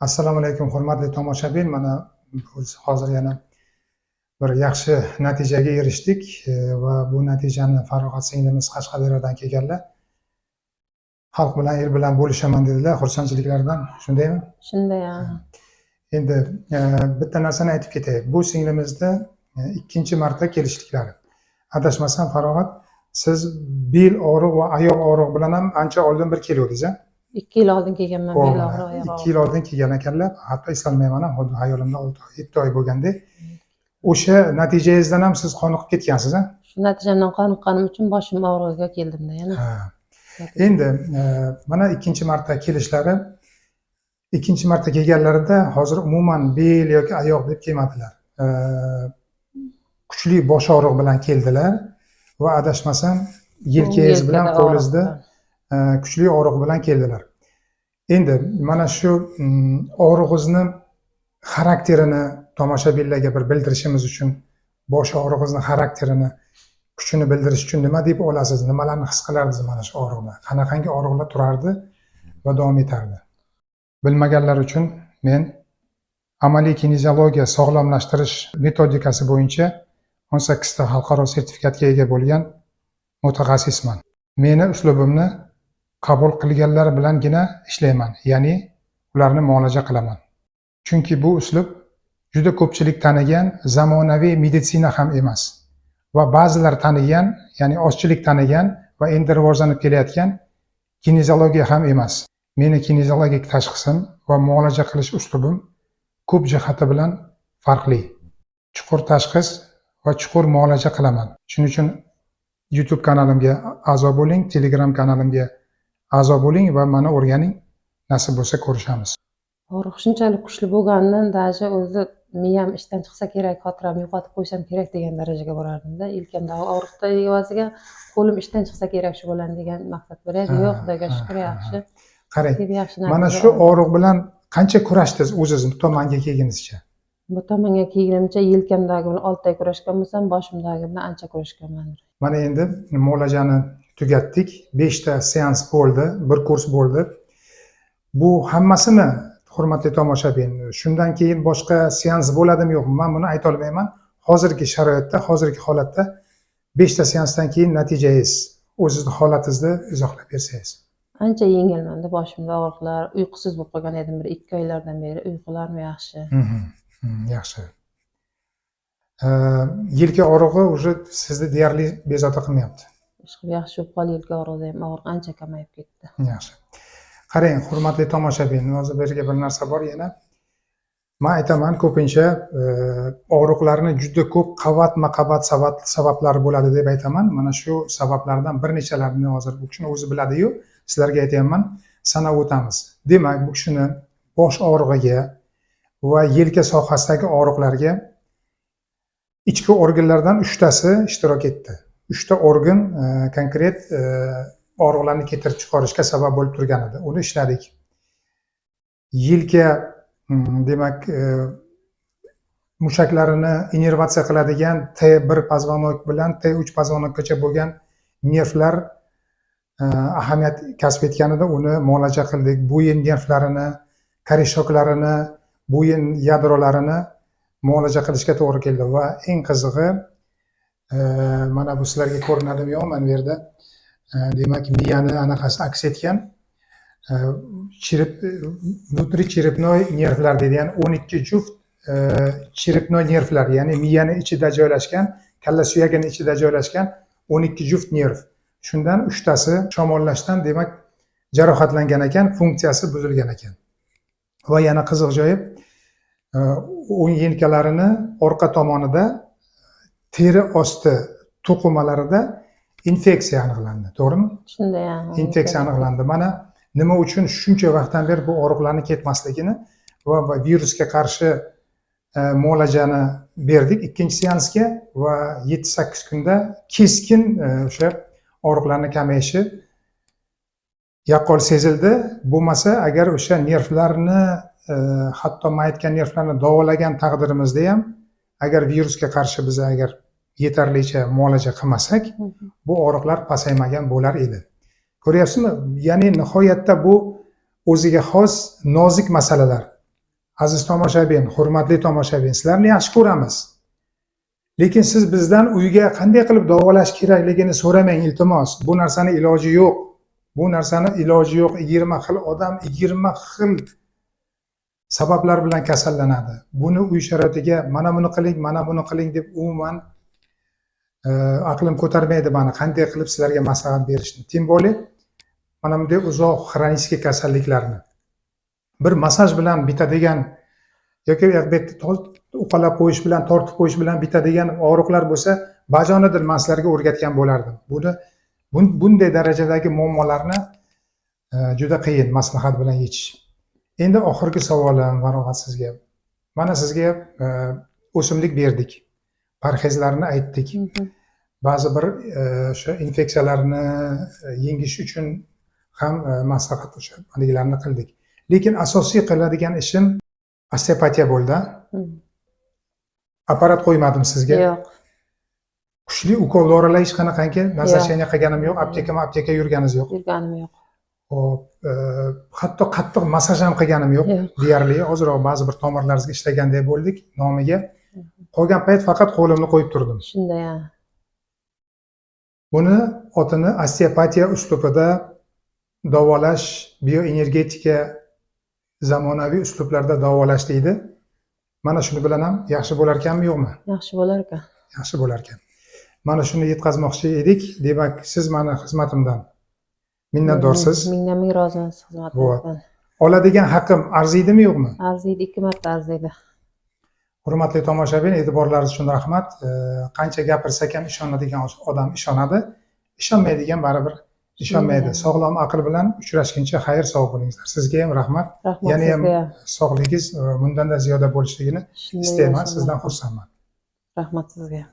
Assalomu alaykum, hurmatli tomoshabin. Mana biz hozir yana bir yaxshi natijaga erishdik va bu natijani Farog'at singlimiz Qashqadaryodan kelganlar. Xalq bilan, el bilan bo'lishaman dedilar xursandchiliklaridan. Shundaymi? Shunday, ha. Endi bitta narsani aytib ketay. Bu singlimizda ikkinchi marta kelishliklari. Adashmasam, Farog'at, siz bel og'riq va oyoq og'riq bilan ham ancha oldin bir keluvdingiz, a? 2 yil oldin kelganman, bel og'riq, oyoq 2 yil oldin kelgan ekanlar. Hatto eslolmayman ham, xuddi hayolimda 6-7 oy bo'lgandek. O'sha natijangizdan ham siz qoniqib ketgansiz, a? Shu natijamdan qoniqqanim uchun boshim og'rig'iga keldimda yana. Ha. Endi mana ikkinchi marta kelishlari. Ikkinchi marta kelganlarida hozir umuman bel yoki oyoq deb kelmadilar. Kuchli bosh og'riq bilan keldilar va adashmasam, yelkangiz bilan Yelkada qo'lingizda og'riq. Kuchli og'riq bilan keldilar. Endi mana shu og'rig'ingizni xarakterini tomoshabinlarga bir bildirishimiz uchun, bosh og'rig'ingizni xarakterini, kuchini bildirish uchun nima deb olasiz, nimalarni his qilardingiz mana shu og'riqda, qanaqangi og'riqlar turardi va davom etardi? Bilmaganlar uchun, men amaliy kineziologiya sog'lomlashtirish metodikasi bo'yicha 18 ta xalqaro sertifikatga ega bo'lgan mutaxassisman. Meni uslubimni qabul qilganlar bilangina ishlayman, ya'ni ularni muolaja qilaman, chunki bu uslub juda ko'pchilik tanigan zamonaviy meditsina ham emas va ba'zilar tanigan, ya'ni ozchilik tanigan va endi rivojlanib kelayotgan kineziologiya ham emas. Meni kineziologik tashxisim va muolaja qilish uslubim ko'p jihati bilan farqli. Chuqur tashxis va chuqur muolaja qilaman. Shuning uchun YouTube kanalimga a'zo bo'ling, Telegram kanalimga a'zo bo'ling va mani o'rganing. Nasib bo'lsa, ko'rishamiz. Og'riq shunchalik kuchli bo'lganidan, даже o'zi miyam ishdan chiqsa kerak, xotiramni yo'qotib qo'ysam kerak degan darajaga borardimda. Yelkamdagi og'riqda evaziga qo'lim ishdan chiqsa kerak shu bilan degan maqsad bor edi. Yo'q, Xudoga shukur, yaxshi. Qarang, Deb yaxshi mana natija shu oldim. og'riq bilan qancha kurashdingiz o'zingiz bu tomonga kelgunizcha? Bu tomonga kelgunimcha yelkamdagi bilan 6 oy kurashgan bo'lsam, boshimdagi bilan ancha kurashganman. Mana endi muolajani tugatdik. Beshta seans bo'ldi, bir kurs bo'ldi. Bu hammasimi, hurmatli tomoshabin? Shundan keyin boshqa seans bo'ladimi, yo'qmi, man buni aytolmayman. Hozirgi sharoitda, hozirgi holatda beshta seansdan keyin natijangiz, o'zizni holatingizni izohlab bersangiz. Ancha yengilmanda boshimda og'riqlar, uyqusiz bo'lib qolgan edim bir 2 oylardan beri, uyqularim yaxshi. Yaxshi. Yelka og'rig'i уже sizni deyarli bezovta qilmayapti. Ishqilib, yaxshi bo'lib qoldi, yelka og'rig'ida ham og'riq ancha kamayib ketdi. Yaxshi. Qarang, hurmatli tomoshabin, hozir bu yerga bir narsa bor yana. Man aytaman, ko'pincha og'riqlarni juda ko'p qavatma qavat sabablari bo'ladi deb aytaman. Mana shu sabablardan bir nechalarini hozir bu kishini o'zi biladi-yu, sizlarga aytyapman, sanab o'tamiz. Demak, bu kishini bosh og'rig'iga va yelka sohasidagi og'riqlarga ichki organlardan uchtasi ishtirok etdi. Uchta organ konkret og'riqlarni keltirib chiqarishga sabab bo'lib turgan edi. Uni ishladik. Yelka demak, mushaklarini innervatsiya qiladigan T1 позвонок bilan T3 позвонок gacha bo'lgan nervlar ahamiyat kasb etganida uni muolaja qildik. Bo'yin nervlarini, корешок larini, bo'yin yadrolarini muolaja qilishga to'g'ri keldi va eng qizig'i, mana bu sizlarga ko'rinadimi, yo'qmi, mana bu yerda demak, miyani anaqasi aks etgan, внутричерепной nervlar deydi, ya'ni 12 juft черепной nervlar, ya'ni miyani ichida joylashgan, kalla suyagini ichida joylashgan 12 juft nerv. Shundan uchtasi shamollashdan, demak, jarohatlangan ekan, funksiyasi buzilgan ekan. Va yana qiziq joyi, o'ng yelkalarini orqa tomonida teri osti to'qimalarida infeksiya aniqlandi, to'g'rimi? Shunday, ha. Infeksiya aniqlandi. Mana nima uchun shuncha vaqtdan beri bu og'riqlarni ketmasligini va virusga qarshi muolajani berdik ikkinchi seansga va 7-8 kunda keskin o'sha og'riqlarni kamayishi yaqqol sezildi. Bo'lmasa, agar o'sha nervlarni, hatto man aytgan nervlarni davolagan taqdirimizda ham, agar virusga qarshi biz agar yetarlicha muolaja qilmasak, bu og'riqlar pasaymagan bo'lar edi. Ko'ryapsizmi, ya'ni nihoyatda bu o'ziga xos nozik masalalar. Aziz tomoshabin, hurmatli tomoshabin, sizlarni yaxshi ko'ramiz. Lekin siz bizdan uyga qanday qilib davolash kerakligini so'ramang, iltimos. Bu narsani iloji yo'q. Bu narsani iloji yo'q. 20 xil odam 20 xil sabablar bilan kasallanadi. Buni uy sharoitiga mana buni qiling, mana buni qiling deb umuman aqlim ko'tarmaydi mani qanday qilib sizlarga maslahat berishni. Тем более mana bunday uzoq хронический kasalliklarni bir massaj bilan bitadigan yoki bu yerda uqalab qo'yish bilan, tortib qo'yish bilan bitadigan og'riqlar bo'lsa, bajonidir man sizlarga o'rgatgan bo'lardim. Buni bunday darajadagi muammolarni juda qiyin maslahat bilan yechish. Endi oxirgi savolim, Farog'at, sizga. Mana sizga o'simlik berdik, parhezlarni aytdik, ba'zi bir o'sha infeksiyalarni yengish uchun ham maslahat, o'sha haligilarni qildik. Lekin asosiy qiladigan ishim osteopatiya bo'ldi. Apparat qo'ymadim sizga. Yo'q. Kuchli ukol, dorilar hech qanaqangi назначение qilganim yo'q, aptekama apteka yurganingiz yo'q. Yurganim yo'q. Ho'p, hatto qattiq massaj ham qilganim yo'q. Yo'q. Deyarli ozroq ba'zi bir tomirlaringizga ishlaganday bo'ldik nomiga. Qolgan payt faqat qo'limni qo'yib turdim. Shunday, ha. Buni otini osteopatiya uslubida davolash, bioenergetika zamonaviy uslublarda davolash deydi. Mana shuni bilan ham yaxshi bo'larkanmi, yo'qmi? Yaxshi bo'lar ekan. Yaxshi bo'larkan. Mana shuni yetkazmoqchi edik. Demak, siz mani xizmatimdan minnatdorsiz. Mingdan ming roziman xizmatingizdan. Oladigan haqim arziydimi, yo'qmi? Arziydi, ikki marta arziydi. Hurmatli tomoshabin, e'tiborlaringiz uchun rahmat. Qancha gapirsak ham ishonadigan odam ishonadi, ishonmaydigan baribir ishonmaydi. Shunday. Sog'lom aql bilan uchrashguncha xayr, sog' bo'linglar. Sizga ham rahmat. Rahmat Yana ham sizga ham. sog'ligingiz bundanda ziyoda bo'lishligini Shunday istayman, bo'lsin. sizdan xursandman. Rahmat sizga ham.